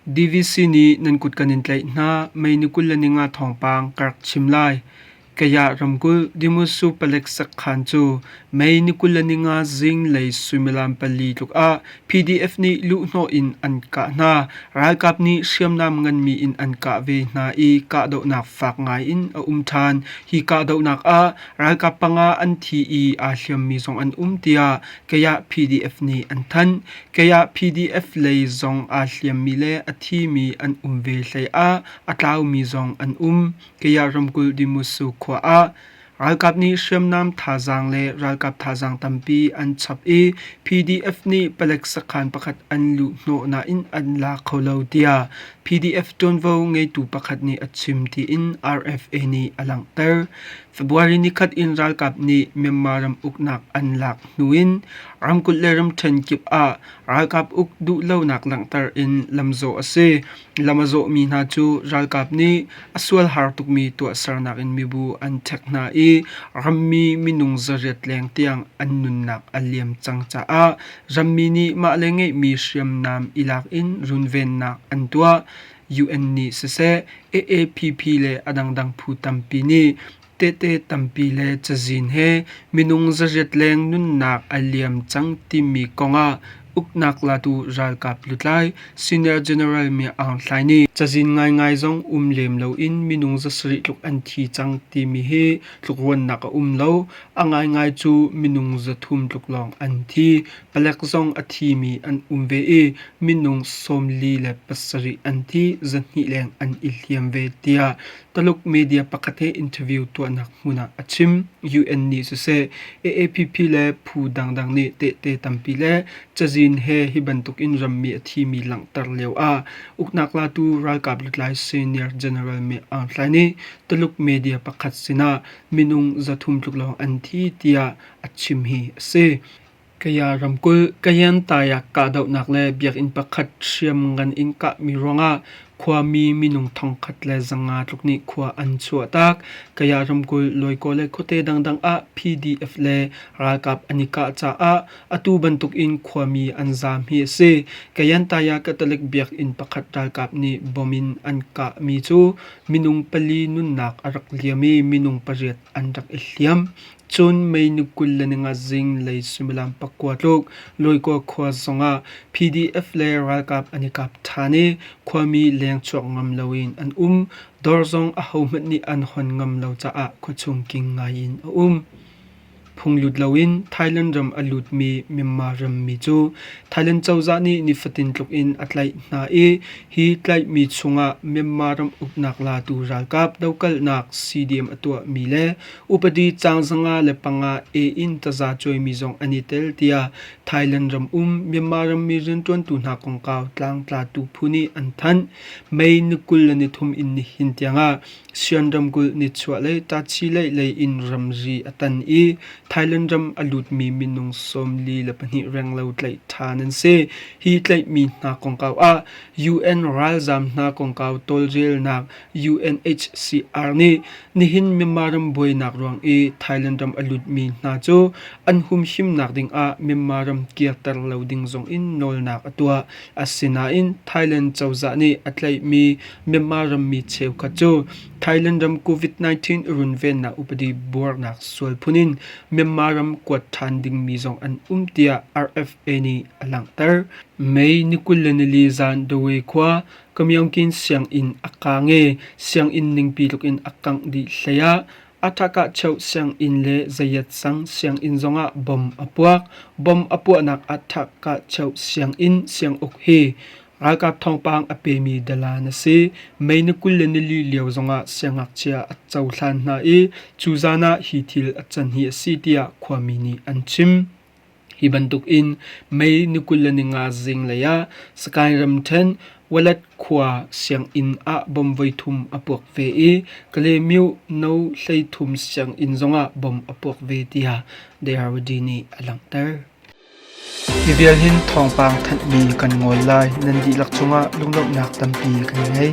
DVC nih nan kut kan in tlaih hna. May ni 25 thawngpang ka rak chim lai. Kayah ramkulh Demosu palek sakhan cu May ni 25 zinglei suimilam pali tluk ah PDF nih luhhnawh in an kah hna. Ralkap nih hriamnam nganmi in an kah ve hna i kahdohnak fak ngai in a um ṭhan. Hi kahdohnak ah ralkap panga an thi i aa hliammi zong an um tiah Kayah PDF nih an thanh. Kayah PDF lei zong aa hliammi le a thimi an um ve hlei ah a tlaumi zong an um. Kayah ramkulh Demosu khua ah ralkap nih hriamnam thazaang le ralkap thazaang tampi an chap i PDF nih palek sakhan pakhat an luh hnawh nain an la kho lo tiah PDF ṭuanvo ngeitu pakhat nih a chim tiin RFA nih a langhter. February nikhat in ralkap nih Myanmar ram uknak an lak hnu in ramkulh le ramṭhen kip ah ralkap uk duhlonak langhter in lamzawh a si. Lam a zawhmi hna cu ralkap nih a sualhar tukmi tuahsernak in mibu an ṭhek hna i rammi minung 800 leng tiang an nunnak a liam cang caah rammi nih mah le ngeihmi hriamnam i lak in runvennak an tuah. UN nih siseh, AAPP le a dangdang phu tampi nih tehte tampi le cazin he minung 800 leng nunnak a liam cang timi kongah uknak latu ralkap lutlai Senior General Mya Aung Hlaing nih cazin ngaingai zong um lem loin minung 7 tluk an thi cang timi hi tlukruannak a um lo. A ngaingai cu minung 300 tluk lawng an thi. Palek zong a thimi an um ve i minung 47 an thi, 200 leng an i hliam ve tiah Taluk media pakhat he interview tuahnak hmun ah a chim. UN nih siseh, AAPP le phu dangdang nih tehte tampi le cazin he hi bantuk in rammi a thimi langhter lio ah uknak latu ralkap lutlai Senior General Min Aung Hlaing nih Taluk media pakhat sinah minung 300 tluk lawng an thi tiah a chim hi a si. Kaya ramkulh Kayan Tayak kahdohnak le biakinn pakhat hriamngan in kahmi ruangah khuami minung 1,500 tluk nih khua an chuahtak. Kaya ramkulh Loikaw le khuate dangdang ah PDF le ralkap an i kah caah atu bantukin khuami an zaam hi a si. Kayan Taya Catholic biakinn pakhat ralkap nih bom in an kahmi cu minung pali nunnak a rak liam i minung pariat an rak i hliam. Cun May ni 25 zinglei suimilam pakua tluk Loikaw khua zongah PDF le ralkap an i kap ṭhan i khuami lengchuak ngam loin an um. Dawr zong ahohmanh nih an hon ngam lo caah khuachung king ngai in a um. Phunglut loin Thailand ram a lutmi Myanmar rammi cu Thailand cozah nih nifatin tluk in a tlaih hna i hi tlaihmi chungah Myanmar ram uknak latu ralkap dokalnak CDM a tuahmi le Upadi caang 55 A in taza cuaimi zong an i tel tiah Thailand ram um Myanmar rammi rianṭuantu hna kongkau tlangtlatu phu nih an thanh. May ni 23 in nihin tiangah Sian ramkulh nichuahlei Tachileih lei in ramri a tan i Thailand ram a lutmi minung 42 renglo tlaih ṭhan an si. Hi tlaihmi hna kongkau ah UN ralzaam hna kongkau tawlrelnak UNHCR nih nihin Myanmar ram buainak ruang i Thailand ram a lutmi hna cu an humhimnak dingah Myanmar ram kirter lo ding zongin nawlnak a tuah. Asinain Thailand cozah nih a tlaihmi Myanmar rammi cheukhat cu Thailand ram COVID-19 runvennak upadi buarnak sual phun in Myanmar ram kuat ṭhan dingmi zong an um tiah RFA nih a langhter. May ni 24 zan Dawei khua Kamyongkin sianginn a kaang i sianginn ningpi tluk in a kangh dih hlei ah Athakahcheuh sianginn le Zayatsang sianginn zongah bom a puak. Bom a puahnak Athakahcheuh sianginn sianguk hi ralkap thawngpang a pemi dalan a si. May ni 24 lio zongah siangngakchia a cohlan hna i cu zan ah hi thil a can hi a si tiah khuami nih an chim. Hi bantukin May ni 25 zinglei ah Sagaing ramṭhen Walet khua sianginn ah bom voithum a puak ve i Kalaymyo No 13 sianginn zongah bom a puak ve tiah DRD nih a langhter. Hi vial hin thawngpang thanhmi kan ngol lai. Nan dihlak cungah lunglawmhnak tampi kan ngei.